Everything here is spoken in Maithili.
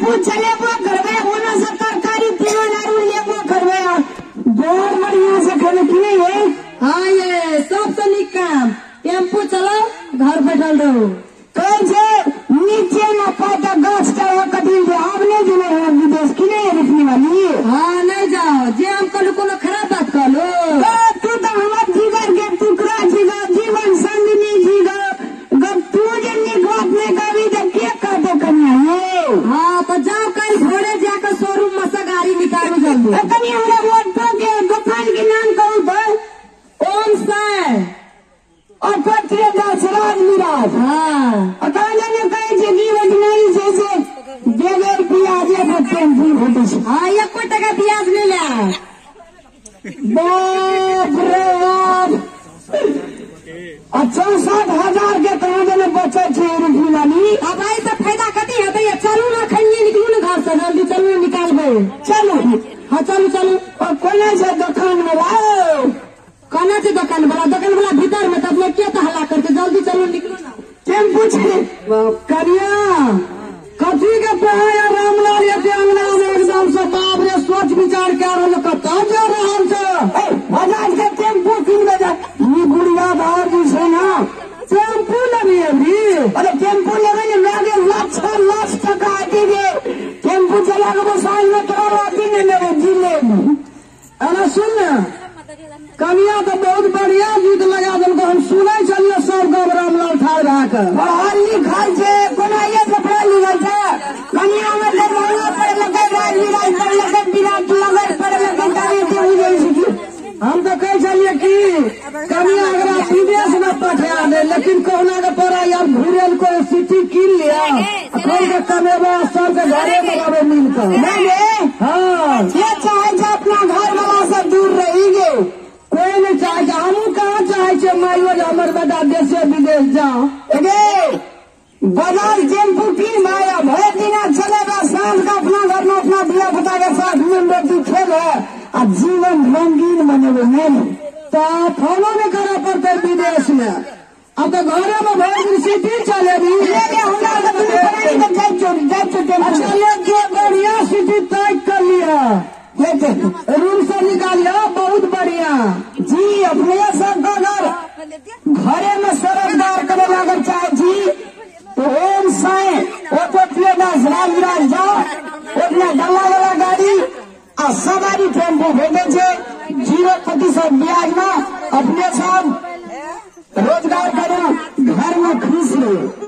टेम्पू चलेबो करबै ओना से तरकारी तीमन आरू लेबो करबै। बड़ बढ़िया से खेले की नहीं है। हाँ ये सबसे निक काम, टेम्पू चलाओ घर बैठल रहो। कहै छै नीचे न पाता गाछ चढ़ा कथी आब नहीं जेबै हम विदेश की नहीं रुकने वाली। हाँ नहीं जाओ, जे हम कहलू कोनो खराब बात कहलू। तू तो हमर जिगर के टुकड़ा जिगर, जीवन संगिनी जिगर, गप तू जे नीक बात नहीं कहबी तऽ के कहतै कनिया ये। हाँ तो जाओ कल भोरे जाकर शोरूम में से गाड़ी निकालू जल्दी। कनिया हमरा ऑटो के दुकान के नाम कहू तो। ओम साई ऑटो ट्रेडर्स राजमिराज। हाँ और कहाँ ने कहै छै की नहीं छै से बगैर प्याजे पर टेम्पू भेटै छै। हाँ एको टका ब्याज नहीं ले। बाप रे बाप, 64,000 के कहाँ देने बचै छै रुपनी वाली। अब आई तो फायदा कथी हेतै। चलू ना खैनिये निकलू ना घर से जल्दी, चलू ना निकालबै। चलू हाँ चलू चलू। और कोना छै दोकान वाला? कोना छै दोकान वाला? दोकान वाला भीतर में तब लोग के तो हल्ला करते, जल्दी चलू निकलू ना। टेम्पू छै कनिया कथी के पहाड़ रामलाल एते अंगना में एकदम से बाप रे सोच विचार के रहल कतऽ जा रहल छै। बजाज के टेम्पू किनबे जा ई गुड़िया बाहर जे छै ना टेम्पू लेबी अभी। अरे टेम्पू लेबै ने लागे लाख लाख टका आती गे। टेम्पू चला के साल में तोरा आती ने लेबै जी लेब। अरे सुन ना कनिया तो बहुत बढ़िया गीत लगा देलको, हम सुनै छलियै सब गप रामलाल ठाढ़ भए के। पढ़ल लिखल छै कोना ये से पढ़ल लिखल छै। कनिया में दरभंगा पढ़लकै, राजमिराज पढ़लकै, विराट नगर पढ़लकै, तारे के बुझै छै की। हम तो कहै छलियै कि कनिया अगरा विदेश में पठा दे, लेकिन कहुना के पढ़ाई आब घुरेल को सिटी कीन लिया खोल के कमेबा सबके घरे बनाबे मिल के। नहीं रे हाँ जे चाहे छै अपना घर वाला से दूर रही गे। कोई नहीं चाहे छै, हमहूँ कहाँ चाहे छियै माइयो जे हमर बेटा देशे विदेश जाओ। रे बजाज टेम्पू कीन भाई भरि दिना चलेगा, साँझ का अपना घर में अपना धिया पुता के साथ में रोटी खेल है आ जीवन रंगीन बनेबै। नहीं तो फोनो नहीं करे पड़ते विदेश में, अब तो घरे में भरि दिन सिटी चलेबी। बढ़िया सिटी तय कर लिया, रूम से निकालिया बहुत बढ़िया जी। अपने सबके अगर घरे में सरदार करे अगर चाहे जी तो ओम साई ऑटो ट्रेडर्स राजविराज जाओ, अपना डल्ला वाला गाड़ी आ सवारी टेम्पू भेटै छै 0% ब्याज में। अपने सब रोजगार करू, घर में खुश रहू।